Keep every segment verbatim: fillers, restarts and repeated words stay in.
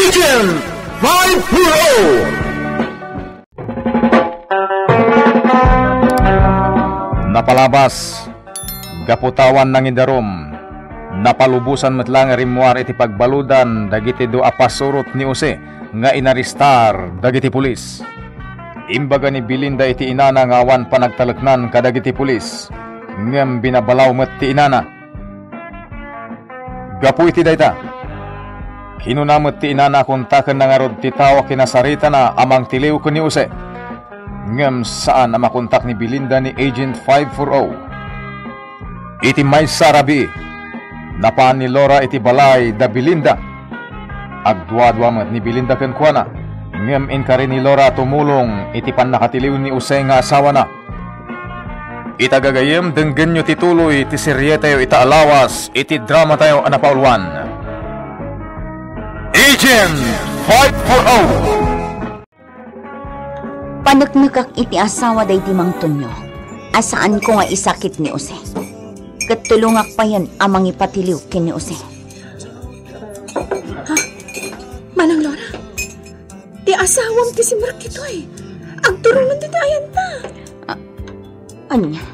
Agent five four oh. Napalabas, gapu ta awan nangidarum, napalubosan met laeng a rimmuar iti pagbaludan dagiti dua a pasurot ni Jose nga inarestar dagiti pulis. Imbaga ni Belinda iti inana nga awan panagtaleknan kadagiti pulis, ngem binabalaw met ti inana. Gapu iti dayta, kinuna met ti inana a kontakenna ngarud ti tao a kinasaritana a mangtiliw ken ni Jose. Ngem saan a makontak ni Belinda ni Agent five four oh. Iti maysa a rabii, napan ni Laura iti balay da Belinda. Agduadua met ni Belinda kenkuana, ngem inkari ni Laura a tumulong iti pannakatiliw ni Jose nga asawana. Ita gagayyem, denggenyo ti tuloy ti serietayo ita a lawas iti dramatayo a napauluan, Agent five four oh. Paneknekak iti asawa daydi Mang Tonio a saanko nga isakit ni Jose. Ket tulongak payen a mangipatiliw ken ni Jose. Ha? Manang Laura? Ti asawam ti simrek ditoy. Agturongen ditoy ayanta. Ah, ania?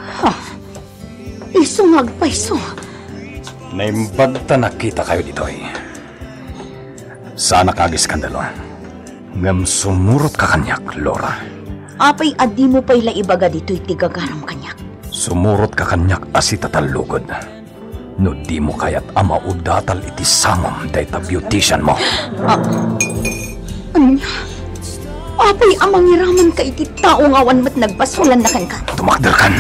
Ha? Isu nga agpayso. Naimbag ta nakitakayo ditoy. Saanak nga agiskandalo. Ngem sumurotka kaniak, Laura. Apay a dimo pay la ibaga ditoy ti gagaram kaniak? Sumurotka kaniak a sitatallugod. No dimo kayat a maudatal iti sangom dayta beautician mo. Ah, ania? Apay a mangiramanka iti tao nga awan met nagbasolanna kenka? Tumakderkan.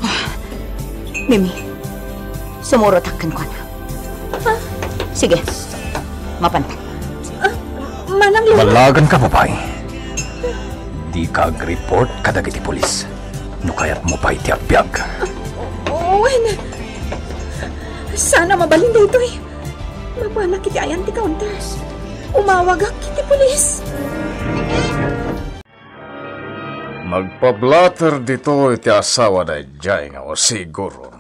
Ah, Mimi, sumurotak kenkuana. Ah, sige, mapantan. Ah, Manang Laura. Balaganka, babai. Dika agreport kadagiti pulis no kayatmo pay ti agbiag. Ah, wen, saan a mabalin daytoy. Mapanak iti ayan ti counter. Umawagak iti pulis. Nagpablatter ditoy ti asawa daydiay nga Jose Goron.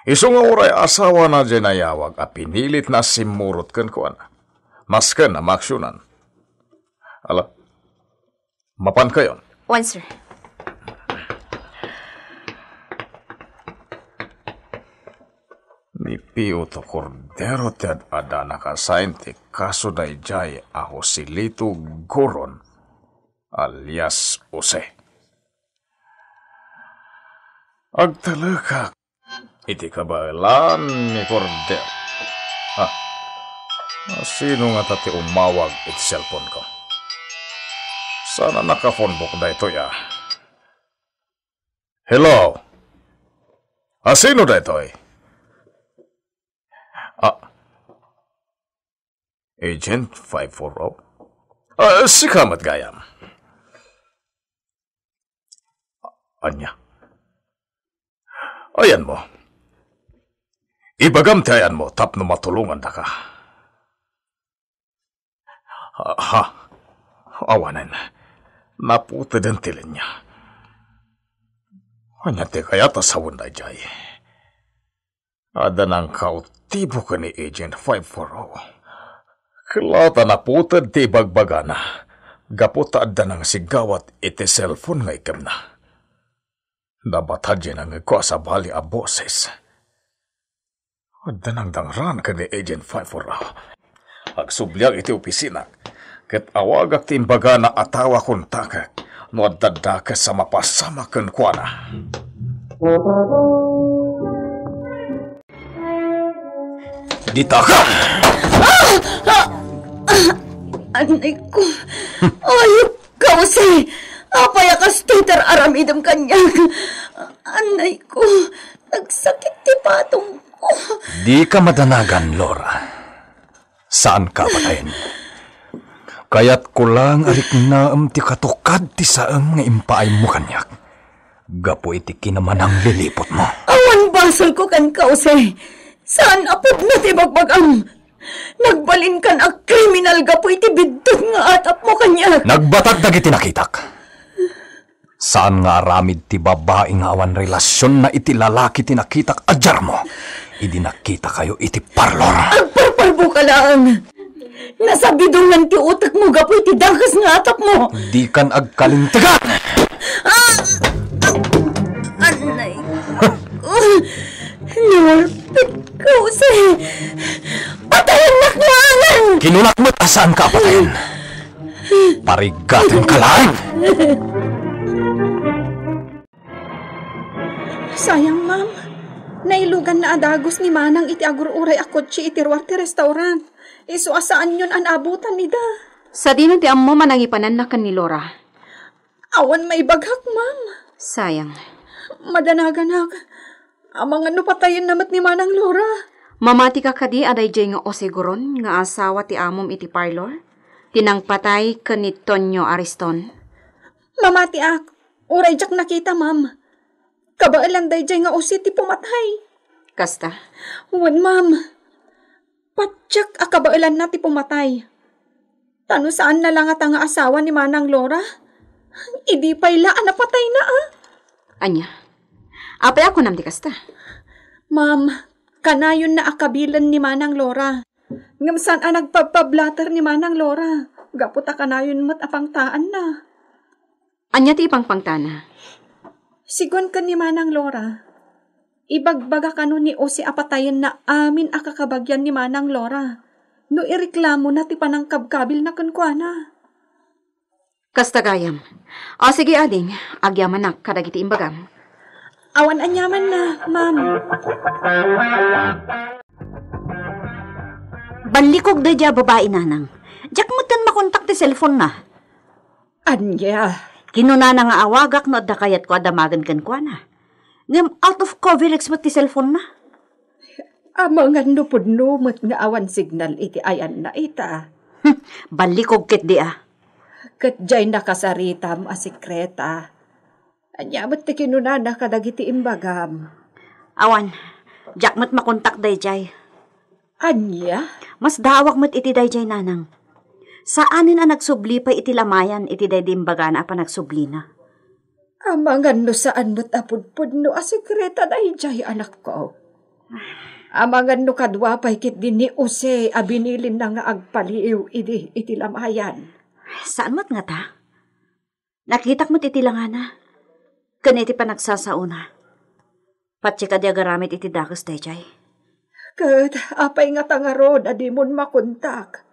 Isu nga uray asawana diay nayawag a pinilitna a simmurot kenkuana. Masken a maaksionan. Ala, mapankayon. Wen, sir. Ni Pio to Cordero ti ad-adana kasain ti kaso daydiay a Joselito Goron alias Jose. Agtalekak iti kabaelan ni Cordero. Ah, sino ngata ti umawag iti cellphone ko? Saan a nakaphonebook daytoy, ah? Hello? Ah, sino daytoy? Ah, Agent five four oh? Ah, sika met gayam. Ania? Ayanmo. Ibagam ti ayanmo tapno matulongandaka. Ha? Awanen. Naputeden ti linya. Ania ti kayat a sawen daydiay? Adda nangkautibo ken ni Agent five four oh. Kella ta naputed ti ibagbagana gapu ta adda nangsigawat iti cellphone nga ikemna. Nabatad diay nangngegko a sabali a boses. Adda nangdangraan ken ni Agent five four oh. Agsubliak iti opisina, ket awagak ti imbagana a tao a kontakek no adda dakes a mapasamak kenkuana. Ditaka! Ah! Ah! Ah! Anay ko. Ayup ka, Jose! Apay a kastoy ti ar-aramidem kaniak? Anay ko. Nagsakit ti patong ko. Dika madanagan, Laura. Saanka a patayen. Kayatko laeng a riknaem ti katukad ti saem nga impaaymo kaniak gapu iti kinamanangliliputmo. Awan basolko kenka, Jose. Saan a pudno ti ibagbagam. Nagbalinkan a kriminal gapu iti biddut nga atapmo kaniak. Nagbatad dagiti nakitak. Saan nga aramid ti babai nga awan relasionna iti lalaki ti nakitak a diarmo. idi nakitakayo iti parlor. Agparparbo ka laeng! Nasabidongan ti utekmo gapu iti dakes nga atapmo! Dikan agkalintegan! Ah! Anay ko! Nangulpit ka, Jose! Patayennak ni Alan! Kinunak met a saanka a patayen. Parigatenka laeng! Sayang, ma'am. Nailuganna a dagus ni Manang iti agur-uray a kotse iti ruar ti restaurant. Isu a saanyon a naabutan ida. Sadino ti ammo a nangipananna ken ni Laura? Awan maibagak, ma'am. Sayang. Madanaganak. Amangan no patayenna met ni Manang Laura. Mamatika kadi a daydiay nga Jose Goron nga asawa ti amom iti parlor? Ti nangpatay ken ni Tonyo Ariston? Mamatiak. Uray diak nakita, ma'am. Kabaelan daydiay nga Jose ti pumatay. Kasta? Wen, ma'am. Patiek a kabaelanna ti pumatay. Ta no saanna la ngata nga asawa ni Manang Laura, idi pay la a napatayna, a? Ania? Apay a kunam ti kasta? Ma'am, kanayonna a kabilen ni Manang Laura. Ngem saan a nagpabpablater ni Manang Laura, gapu ta kanayon met a pangtaanna. Ania ti ipangpangtana? Sigun ken ni Manang Laura, ibagbaga kano ni Jose a patayenna amin a kakabagian ni Manang Laura no ireklamona ti panangkabkabilna kenkuana. Kasta gayam. O, sige, ading. Agyamanak kadagiti imbagam. Awan aniamanna, ma'am. Ballikog daydiay a babai, nanang. Diak metten makontak ti cellphone-na. Ania? Kinunana nga awagak no adda kayatko a damagen kenkuana. Ngem out of coverage met ti cellphone-na. Amangan no pudno met nga awan signal iti ayanna ita. Hmm, ballikog ketdi a. Ket diay nakasaritam a sekreta. Ania met ti kinunana kadagiti imbagam? Awan, diak met makontak daydiay. Ania? Masdaawak met iti daydiay, nanang. Saanen a nagsubli pay iti lamayan iti daydi imbagana a panagsublina. Amangan no saan met a pudpudno a sekreta daydiay, anakko. Amangan no kadua pay ketdi ni Jose a binilinna nga agpaliiw idi iti lamayan. Saan met ngata? Nakitak met iti langana ken iti panagsasaona. Patse kadi agaramid iti dakes daydiay. Ket apay ngata ngarud a dimon makontak?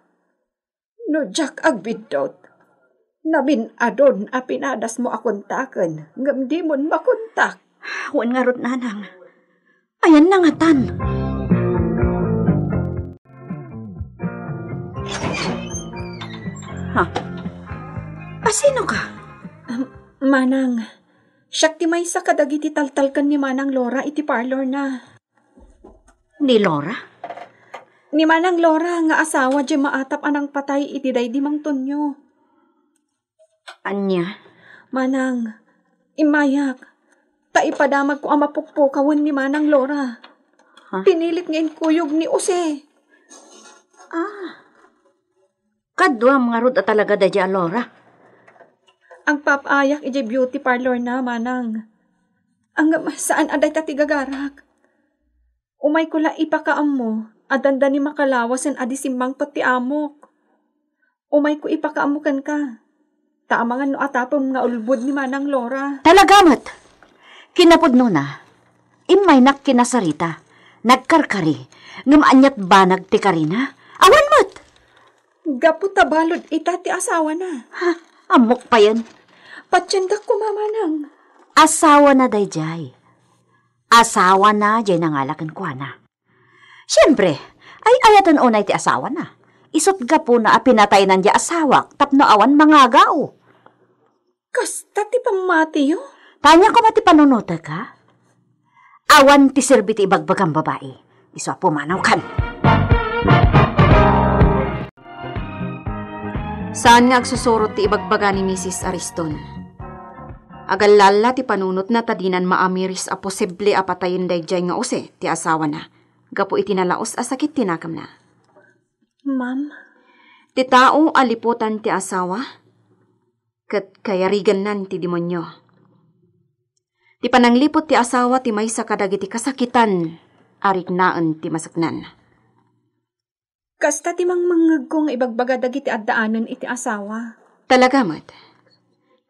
No diak agbiddut, namin-adun a pinadasmo a kontaken ngem dimon makontak. Wen ngarud, nanang. Ayanna ngatan? Ha? Asino ka? Am, Manang, siak ti maysa kadagiti taltalken ni Manang Laura iti parlor-na. Ni Laura? Ni Manang Laura nga asawa diay maatap a nangpatay iti daydi Mang Tonyo. Ania? Manang, immayak, ta ipadamagko a mapukpukawen ni Manang Laura. Ha? Pinilit nga inkuyog ni Jose. Ah. Kaduam ngarud a talaga daydiay a Laura. Agpapaayak idiay beauty parlor-na, Manang. Ngem saan a dayta ti gagarak. Umayko la ipakaammo a dandani makalawasen a di simmangpet ti amok. Umayko ipakaammo kenka. Ta amangan no atapem nga ulbod ni Manang Laura. Talaga met! Kinapudnona, immaynak ken ni Sarita. Nagkarkari, ngem ania't banag ti karina? Awan met! Gapu ta balud ita ti asawana. Ha, ammok payen. Patiendak koma, Manang. Asawana daydiay. Asawana diay nangala kenkuana. Siempre, ay-ayaten unay ti asawana. Isut' gapuna a pinataynan diay asawak tapno awan mangagao. Kasta ti pammatiyo? Ania koma ti panunotek, ha? Awan ti serbi ti ibagbagam, babai. Isu a pumanawkan. Saan nga agsusurot ti ibagbaga ni Misis Ariston. Agallalla ti panunotna ta dinan maamiris a posible a patayen daydiay nga Jose ti asawana gapu iti nalaus a sakit ti nakemna. Ma'am? Ti tao a liputan ti asawa, ket kayarigannan ti demonio. Ti panangliput ti asawa ti maysa kadagiti kasakitan a riknaen ti maseknan. Kasta ti mangmangngegko nga ibagbaga dagiti addaanen iti asawa. Talaga met.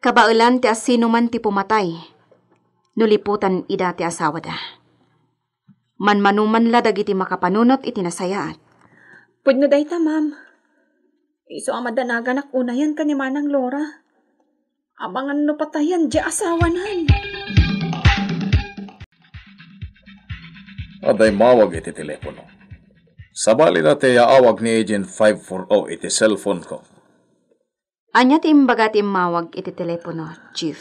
Kabaelan ti asinoman ti pumatay no liputan ida ti asawada. Manmanomanla dagiti makapanunot iti nasayaat. Pudno dayta, ma'am. Isu a madanaganak unayen ken ni Manang Laura. Amangan no patayen diay asawanan. Adda immawag iti telepono. Sabali na ti yaawag ni Agent five four oh iti cellphone ko. Ania ti imbaga ti immawag iti telepono, Chief?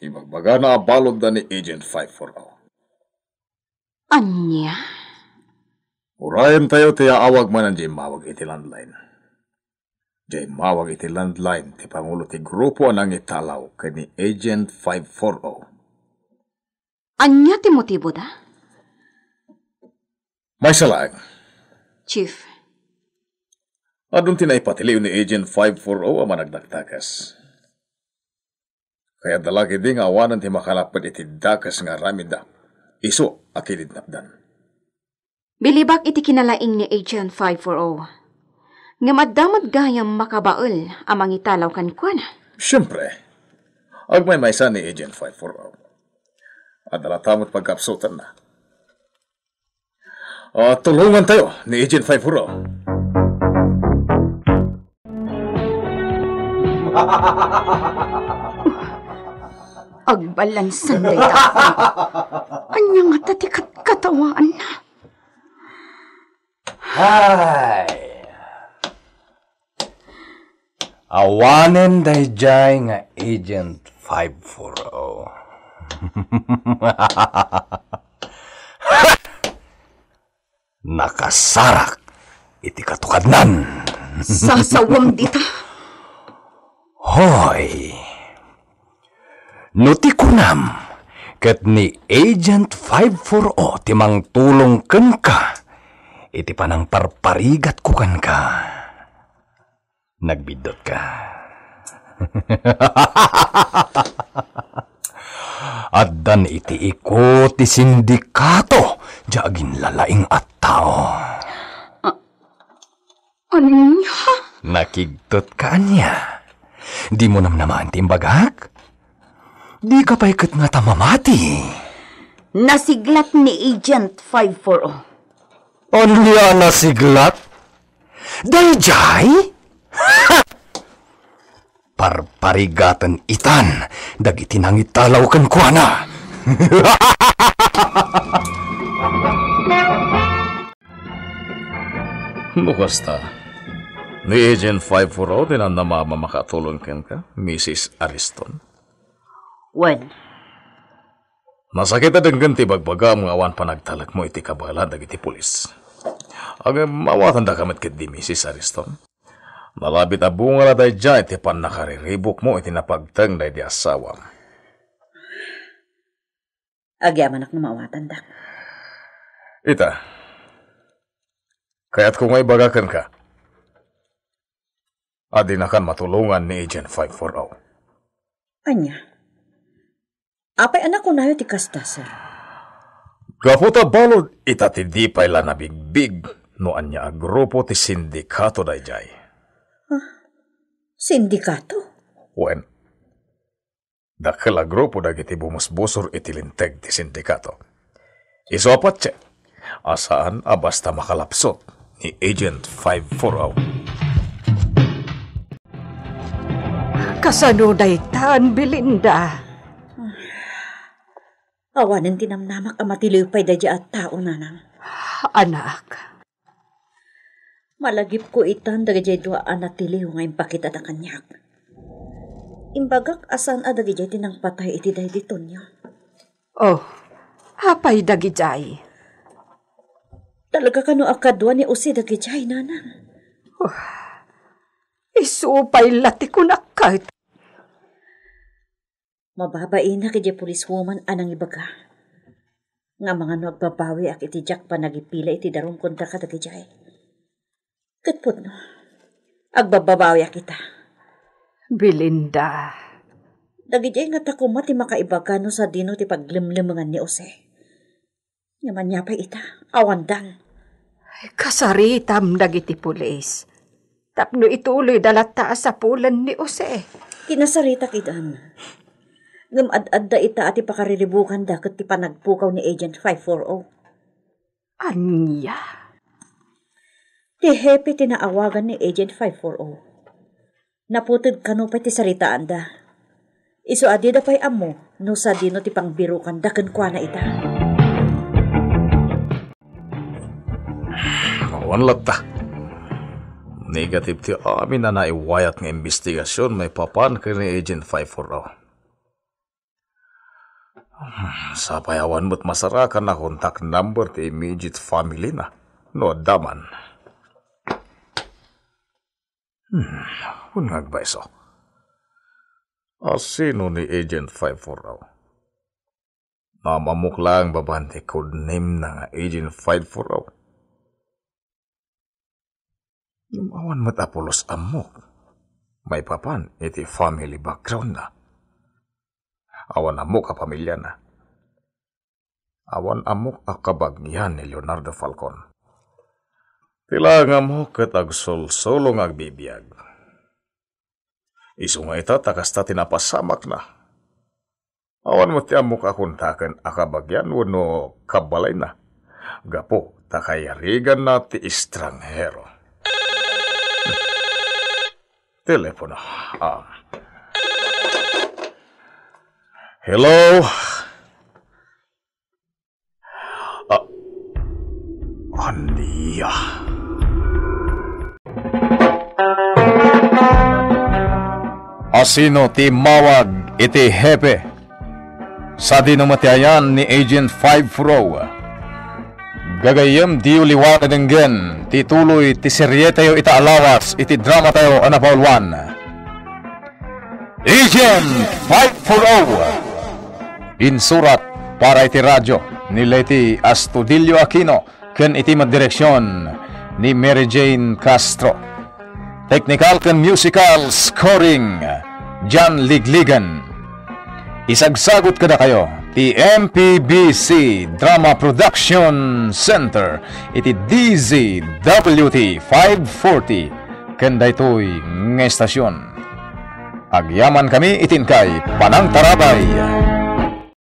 Ibagbagana a baludda ni Agent five four oh. Ania? Urayentayo ti yaawag manen diay immawag iti landline. Diay immawag iti landline ti pangulo ti grupo a nangitalaw ken ni Agent five four oh. Ania ti motiboda? Maysa laeng. Chief. Adun ti naipatiliw ni Agent five four oh a managdakdakes. Kayatda la ketdi nga awanen ti makalapped iti dakes nga aramidda isu a kinidnapdan. Bilibak iti kinalaing ni Agent five four oh. Ngem adda met gayam makabael a mangitalaw kenkuana. Siempre, agmaymaysa ni Agent five four oh. Adda latta met pagkapsutanna. Ah, tulongantayo ni Agent five four oh. Agbalansan dayta. Ania ngata ti katkatawaanna? Hay. Awanen daydiay nga Agent five four oh. Nakasarak iti katukadnan. Sasawem dita. Hoy. No ti kunam, ket ni Agent five four oh ti mangtulong kenka iti panangparparigatko kenka. Nagbiddutka. Addan iti iko ti sindikato diay aginlalaing a tao. A-, ania? Nakigtotka ania? Dimo namnamaen ti imbagak? Dika pay ket ngata mamati. Nasiglat ni Agent five four oh. Ania a nasiglat? Daydiay? Parparigaten itan dagiti nangitalaw kenkuana. No kasta, ni Agent five four oh ti namnama a makatulong kenka, Missus Ariston? Wen. Nasakit a denggen ti bagbagam nga awan panagtalekmo iti kabaelan dagiti pulis. Ngem awatandaka met ketdi, Missus Ariston. Nalabit a bunga la daydiay ti pannakariribukmo iti napagteng daydi asawam. Agyamanak no maawatandak. Ita, kayatko nga ibaga kenka a dinakan matulongan ni Agent five four oh. Ania? Apay a nakunayo ti kasta, sir? Gapu ta balud ita ti di pay la nabigbig no ania a grupo ti sindikato daydiay. Ah, sindikato? Wen, dakkel a grupo dagiti bumusbusor iti linteg ti sindikato. Isu a patse, a saan a basta makalapsot ni Agent five four oh. Kasano daytan, Belinda? Awanen ti namnamak a matiliw pay daydiay a tao, nanang. Anak. Malagipko itan dagiti dua a natiliw nga impakitada kaniak. Imbagak a saan a dagiti ti nangpatay iti daydi Tonio. Oh, apay dagidiay? Talaga kano a kadua ni Jose dagidiay, nanang? Oh, isu pay la ti kunak ket. Mababainak idiay policewoman a nangibaga nga amangan no agbabawiak iti diak panagipila iti darum kontra kadagidiay. Ket pudno, agbabbabawiak ita. Belinda. Dagidiay ngata koma ti makaibaga no sadino ti paglemlemengan ni Jose. Ngem ania pay ita? Awandan. Kasaritam dagiti pulis tapno ituloyda latta a sapulen ni Jose. Kinasaritak idan. Ngem ad-adda ita a ti pakariribukanda ket ti panagpukaw ni Agent five four oh. Ania? Ti hepe ti naawagan ni Agent five four oh. Naputed kano pay ti saritaanda. Isu a dida pay ammo no sadino ti pangbirukanda kenkuana ita. Awan latta. Negative ti amin a naiwayat nga imbestigasyon maipapan ken ni Agent five four oh. Hmm, sapay awan met masarakan a contact number ti immediate family na, no adda man. Hmm, wen nga agbayso. A sino ni Agent five four oh? Naam-ammok laeng babaen ti code name na nga Agent five four oh. Ngem awan met a pulos ammok maipapan iti family background na. Awan ammok a pamiliana. Awan ammok a kabagian ni Leonardo Falcon. Ti laeng ammok ket agsulsulo nga agbibiag. Isu nga ita ta kasta ti napasamakna. Awan met ti ammok a kontaken a kabagian wenno kabalayna. Gapu ta kayariganna ti estranghero. Telepono. Ah. Hello? Ah, ania? Asino ti immawag iti hepe? Sadino met ti ayan ni Agent five Pro? Gagayyem, diyo liwanan denggen ti tuloy ti serietayo ita a lawas iti dramatayo a napauluan. Agent five four oh. Insurat para iti radyo ni Leti Astudillo Aquino ken iti met direksion ni Mary Jane Castro. Technical ken musical scoring, John Ligligan. Isagsagut kadakayo ti M P B C Drama Production Center iti D Z W T five forty ken daytoy nga estasion. Agyamankami iti inkay panangtarabay.